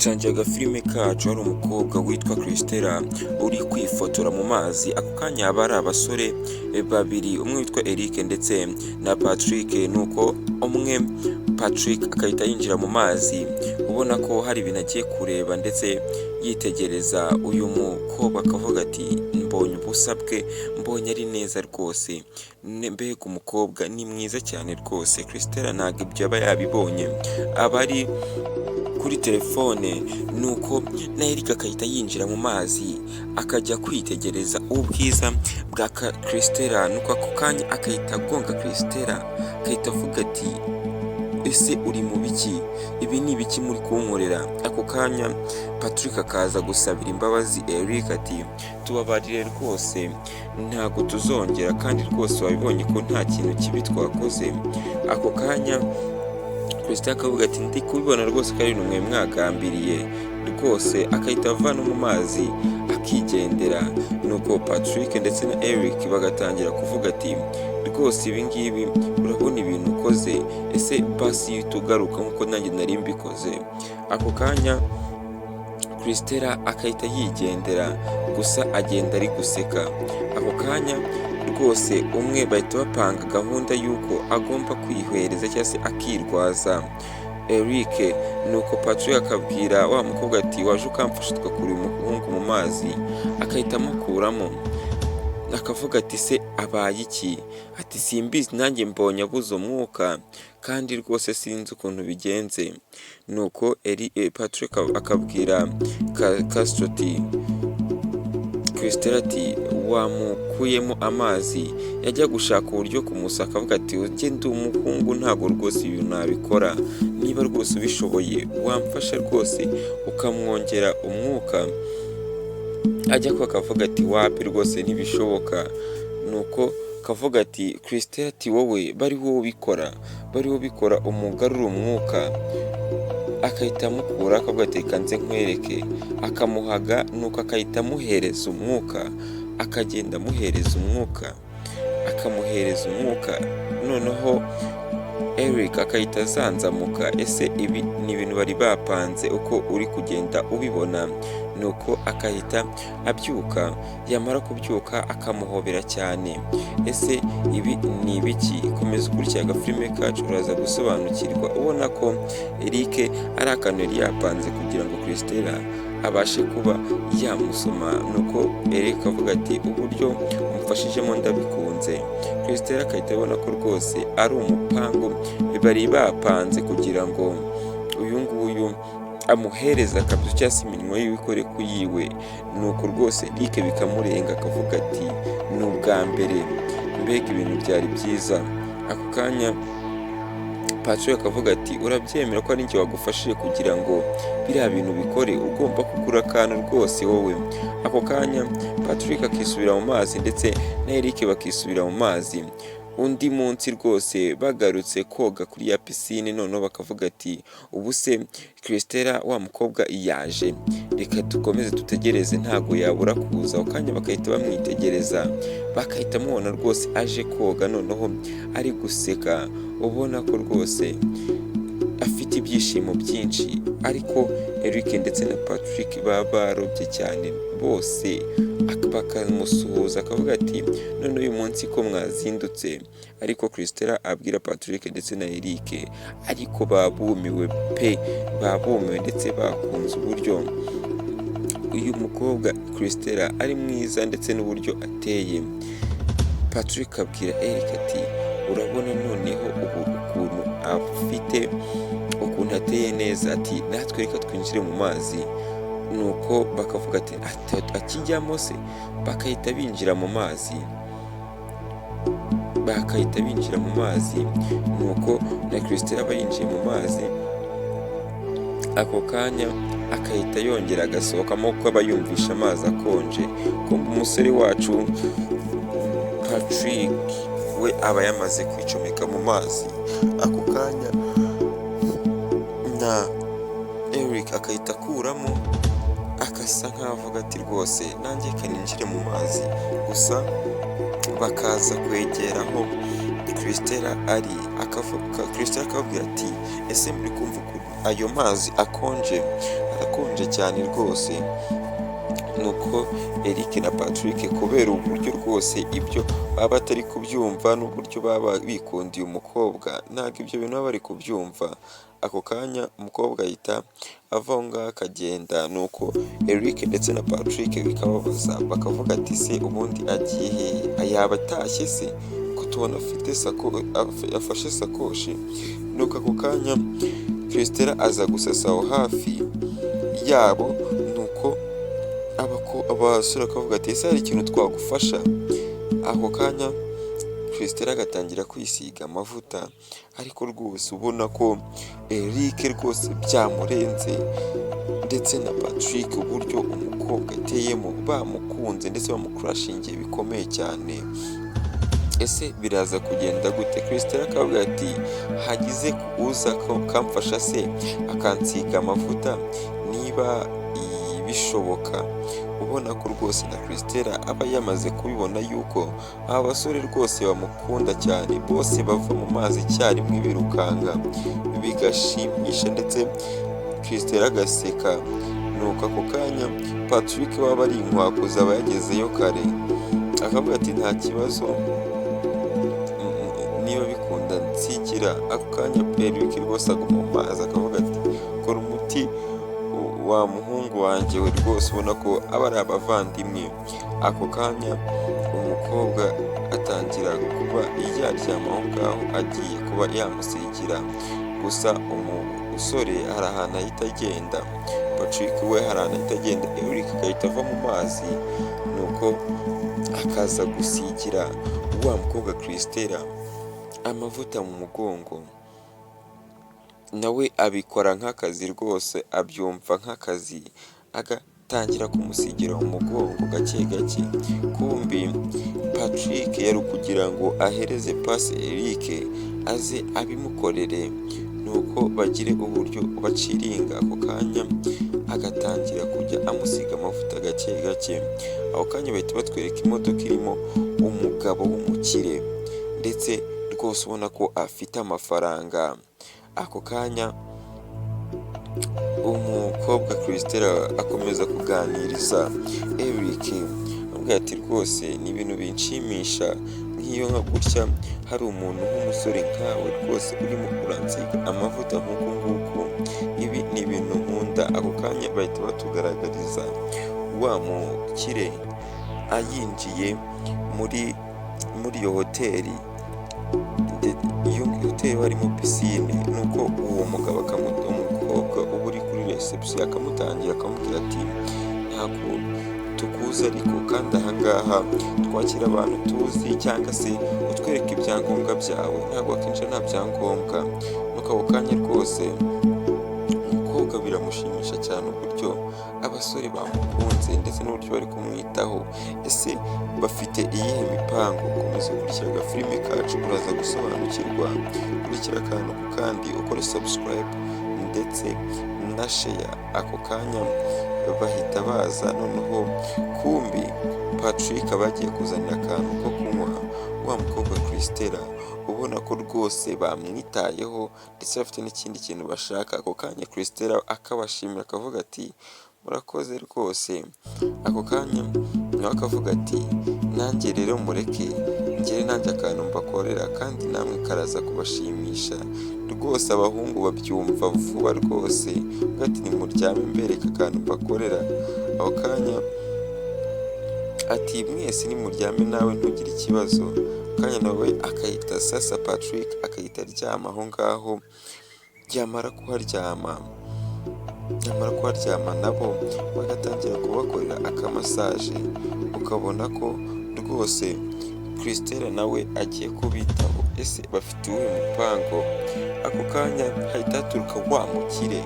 Dutangiye agafilime kacu hari umukobwa witwa Christella uri kwifotora mu mazi. Ako kanya haba hari abasore babiri, umwe witwa Eric ndetse na Patrick. Nuko umwe Patrick agahita yinjira mu mazi, ubona ko hari ibintu agiye kureba ndetse yitegereza uyu mukobwa, akavuga ati: "Mbonye ubusa bwe, mbonye ari neza rwose, mbega umukobwa ni mwiza cyane rwose." Christella ntabwo ibyo aba yabibonye, aba ari kuri telefone. Nuko na Eric agahita yinjira mu mazi, akajya kwitegereza ubwiza bwa Christella. Nuko ako kanya agahita agonga Christella, agahita avuga ati: "Ese uri mu biki? Ibi ni ibiki muri kunkorera?" Ako kanya Patrick akaza gusabira imbabazi Eric ati: "Tubabarire rwose, ntabwo tuzongera, kandi rwose wabibonye ko nta kintu kibi twakoze." Ako kanya Christella akavuga ati: "Ndi kubibona rwose ko ari ibintu mwe mwagambiriye rwose." Akahita ava no mu mazi akigendera. Nuko Patrick ndetse na Eric bagatangira kuvuga ati: "Rwose ibi ngibi, urabona ibintu ukoze, ese basi iyo tugaruka nk'uko nanjye nari mbikoze?" Ako kanya Christella akahita yigendera, gusa agenda ari guseka. Ako kanya rwose umwe bahita bapanga gahunda y'uko agomba kwihwereza cyangwa se akirwaza Eric. Nuko Patrick akabwira wa mukobwa ati: "Waje ukamfasha tugakura uyu muhungu mu mazi?" Akahita amukuramo, akavuga ati: "Se abaye iki?" Ati: "Simbizi, nanjye mbonye abuze umwuka, kandi rwose sinzi ukuntu bigenze." Nuko Patrick akabwira Castro ati, Christella ati: "Wamukuyemo amazi?" Yajya gushaka uburyo kumusa, akavuga ati: "Ujye, ndi umuhungu, ntabwo rwose ibintu nabikora. Niba rwose ubishoboye wamfasha rwose ukamwongera umwuka." Ajya ko akavuga ati: "Wapi rwose, ntibishoboka." Nuko kavuga ati, Christella ati: "Wowe bari wowe ubikora, bari wowe ubikora, umugarura umwuka." Akahita amukura, akavuga ati: "Reka nze nkwereke." Akamuhaga, nuko akahita amuhereza umwuka, akagenda amuhereza umwuka, akamuhereza umwuka. Noneho Eric akahita azanzamuka. Ese ibi ni ibintu bari bapanze uko uri kugenda ubibona? Nuko akahita abyuka, yamara kubyuka akamuhobera cyane. Ese ibi ni ibiki? Komeza ukurikira agafilime kacu, uraza gusobanukirwa. Ubona ko Eric ari akantu yari yapanze kugira ngo Christella abashe kuba yamusoma. Nuko Eric avuga ati: "Uburyo umfashijemo ndabikunze." Christella akahita abona ko rwose ari umupango bari bapanze kugira ngo uyu nguyu amuhereza akabizo cyangwa se iminwa yiwe ikore ku yiwe. Nuko rwose Eric bikamurenga, akavuga ati: "Ni ubwa mbere, mbega ibintu byari byiza." Ako kanya Patrick akavuga ati: "Urabyemera ko ari njye wagufashije kugira ngo biriya bintu bikore? Ugomba kugura akantu rwose wowe." Ako kanya Patrick akisubira mu mazi, ndetse na Eric bakisubira mu mazi. Undi munsi rwose bagarutse koga kuri ya pisine, noneho bakavuga ati: "Ubu se Christella wa mukobwa yaje? Reka dukomeze dutegereze, ntabwo yabura kuza." Ako kanya bagahita bamwitegereza, bagahita mubona rwose aje koga, noneho ari guseka, ubona ko rwose afite ibyishimo byinshi. Ariko Eric ndetse na Patrick baba barobye cyane bose, bakamusuhuza, akavuga ati: "None uyu munsi ko mwazindutse?" Ariko Christella abwira Patrick ndetse na Eric, ariko babumiwe pe, babumiwe ndetse bakunze uburyo uyu mukobwa Christella ari mwiza ndetse n'uburyo ateye. Patrick abwira Eric ati: "Urabona noneho ubu ukuntu afite, ukuntu ateye neza." Ati: "Natwe reka twinjire mu mazi." Nuko bakavuga ati: "Akijyamo se?" Bakahita binjira mu mazi, bakahita binjira mu mazi. Nuko na Christella aba yinjiye mu mazi, ako kanya akahita yongera agasohokamo kuko aba yumvisha amazi akonje. Kumva umusore wacu Patrick we aba yamaze kwicomeka mu mazi. Ako kanya na Eric akahita akuramo, akasa nkaho avuga ati: "Rwose nanjye reka ninjire mu mazi." Gusa bakaza kwegeraho Christella ari. Akavuga, Christella akababwira ati: "Ese muri kumva ukuntu ayo mazi akonje? Arakonje cyane rwose." Nuko Eric na Patrick, kubera uburyo rwose ibyo baba batari kubyumva n'uburyo baba bikundiye umukobwa, ntabwo ibyo bintu baba bari kubyumva. Ako kanya umukobwa ahita ava aho ngaho akagenda. Nuko Eric ndetse na Patrick bikababaza, bakavuga ati: "Se ubundi agiye hehe? Yaba atashye se ko tubona afite afashe sakoshi?" Nuko ako kanya Christella aza gusasa aho hafi yabo. Nuko abasore bakavuga ati: "Ese hari ikintu twagufasha?" Ako kanya Christella agatangira kwisiga amavuta, ariko rwose ubona ko Eric rwose byamurenze, ndetse na Patrick, uburyo umukobwa ateyemo bamukunze ndetse bamukurashingiye bikomeye cyane. Ese biraza kugenda gute? Christella akavuga ati: "Hagize uza kamfasha se akansiga amavuta niba bishoboka." Ubona ko rwose na Christella aba yamaze kubibona yuko aba basore rwose bamukunda cyane. Bose bava mu mazi icyarimwe birukanka, bigashimisha, ndetse Christella agaseka. Nuko ako kanya Patrick waba ari inkwakuzi aba yagezeyo kare, akavuga ati: "Nta kibazo, niba bikunda nsigira." Ako kanya Eric rwose aguma mu mazi, akavuga ati: "Kora umuti wa muhungu wanjye we." Rwose ubona ko aba ari abavandimwe. Ako kanya umukobwa atangira kuba yaryama aho ngaho, agiye kuba yamusigira. Gusa umusore hari ahantu ahita agenda, Patrick we hari ahantu ahita agenda, Eric agahita ava mu mazi, nuko akaza gusigira wa mukobwa Christella amavuta mu mugongo. Nawe abikora nk'akazi rwose, abyumva nk'akazi, agatangira kumusigira umugongo gake gake. Kumbi Patrick yari ukugira ngo ahereze pasi Eric aze abimukorere, nuko bagire uburyo baciringa. Ako kanya agatangira kujya amusiga amavuta gake gake. Ako kanya bahita batwereka imodoka irimo umugabo w'umukire, ndetse rwose ubona ko afite amafaranga. Ako kanya umukobwa Christella akomeza kuganiriza Eric, amubwira ati: "Rwose ni ibintu binshimisha nk'iyo nka gutya hari umuntu nk'umusore nkawe rwose urimo uransiga amavuta nk'uku nguku, ibi ni ibintu nkunda." Ako kanya bahita batugaragariza wa mukire ayinjiye muri iyo hoteli. Iyo hoteli harimo pisine. Nuko uwo mugabo, umukobwa uba uri kuri reception, akamutangira akamubwira ati: "Ntabwo tukuzi, ariko kandi ahangaha twakira abantu tuzi, cyangwa se utwereka ibyangombwa byawe, ntabwo wakinjira nta byangombwa." Nuko ako kanya rwose umukobwa biramushimisha cyane uburyo abasore bamukunze ndetse n'uburyo bari kumwitaho. Ese bafite iyihe mipango? Komeza ukurikira agafilime kacu, uraza gusobanukirwa. Kurikira akantu ku kandi, ukore subscribe ndetse na share. Ako kanya bahita baza noneho, kumbi Patrick aba yagiye kuzanira akantu ko kunywa wa mukobwa Christella, ubona ko rwose bamwitayeho ndetse bafite n'ikindi kintu bashaka. Ako kanya Christella akabashimira, akavuga ati: "Murakoze rwose." Ako kanya nawe akavuga ati: "Nanjye rero mureke ngire nanjye akantu mbakorera, kandi namwe karaza kubashimisha." Rwose abahungu babyumva vuba rwose. Avuga ati: "Nimuryame mbereke akantu mbakorera." Ako kanya ati: "Mwese nimuryame, nawe ntugire ikibazo." Akanya nawe akahita sasa, Patrick akahita aryama aho ngaho. Yamara kuharyama nabo bagatangira kubakorera akamassage, ukabona ko rwose Christella nawe agiye kubitaho. Ese bafite uwuhe mupango? Ako kanya hahita haturuka wa mukire,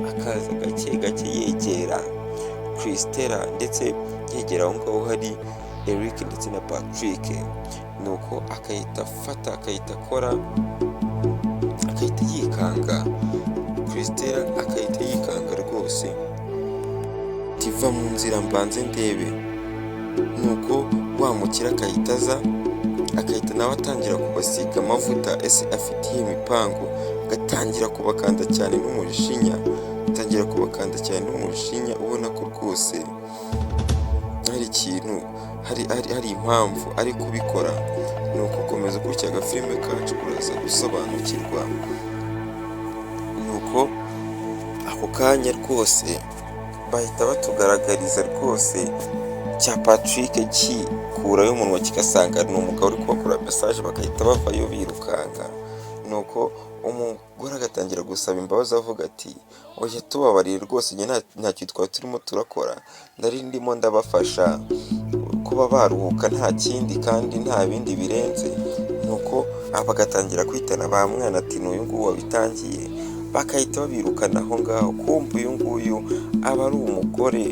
akaza gake gake yegera Christella, ndetse yegera aho ngaho hari Eric ndetse na Patrick. Nuko akahita afata, akahita akora, akahita yikanga. Christella akahita yikanga rwose, ati: "Va mu nzira mbanze ndebe." Nuko wa mukire akahita aza Agahita nawe atangira kubasiga amavuta. Ese afite iyihe mipango? Agatangira kubakanda cyane n'umujinya, atangira kubakanda cyane n'umujinya, ubona ko rwose hari ikintu, hari impamvu ari kubikora. Ni ugukomeza ukurikira agafilime kacu, uraza gusobanukirwa. Nuko ako kanya rwose bahita batugaragariza rwose cya Patrick gikurayo umunwa, kigasanga ni umugabo uri kubakora massage, bagahita bavayo birukanka. Nuko umugore agatangira gusaba imbabazi, avuga ati: "Oya, tubabarire rwose, njye nta kintu twari turimo turakora, nari ndimo ndabafasha kuba baruhuka, nta kindi kandi nta bindi birenze." Nuko bagatangira kwitana ba mwana, ati: "N'uyu nguyu wabitangiye." Bagahita babirukana aho ngaho. Kumva uyu nguyu aba ari umugore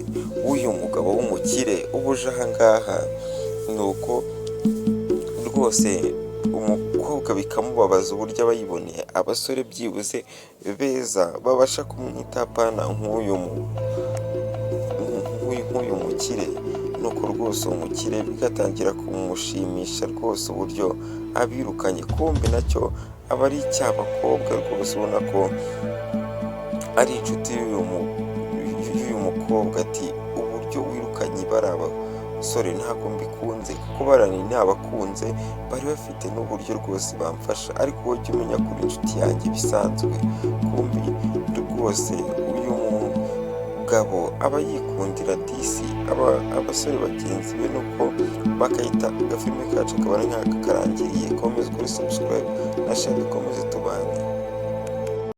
w'uyu mugabo w'umukire uba uje aha ngaha. Nuko rwose umukobwa bikamubabaza uburyo aba yiboneye abasore byibuze beza babasha kumwitapana nk'uyu mukire. Nuko rwose uwo mukire bigatangira kumushimisha rwose uburyo abirukanye. Kumbe nacyo aba ari icy'abakobwa rwose, ubona ko ari inshuti y'uyu mukobwa, ati: "Uburyo wirukanye bari abasore ntabwo mbikunze, kuko bariya nabakunze, bari bafite n'uburyo rwose bamfasha, ariko wowe jya umenya ko uri inshuti yanjye bisanzwe." Kumbi rwose uyu mugabo aba yikundira disi aba abasore bagenzi be. Nuko bakahita agafilime kacu akaba ari nk'aka karangiriye. Komeza ukore subscribe na share, dukomeze tubane.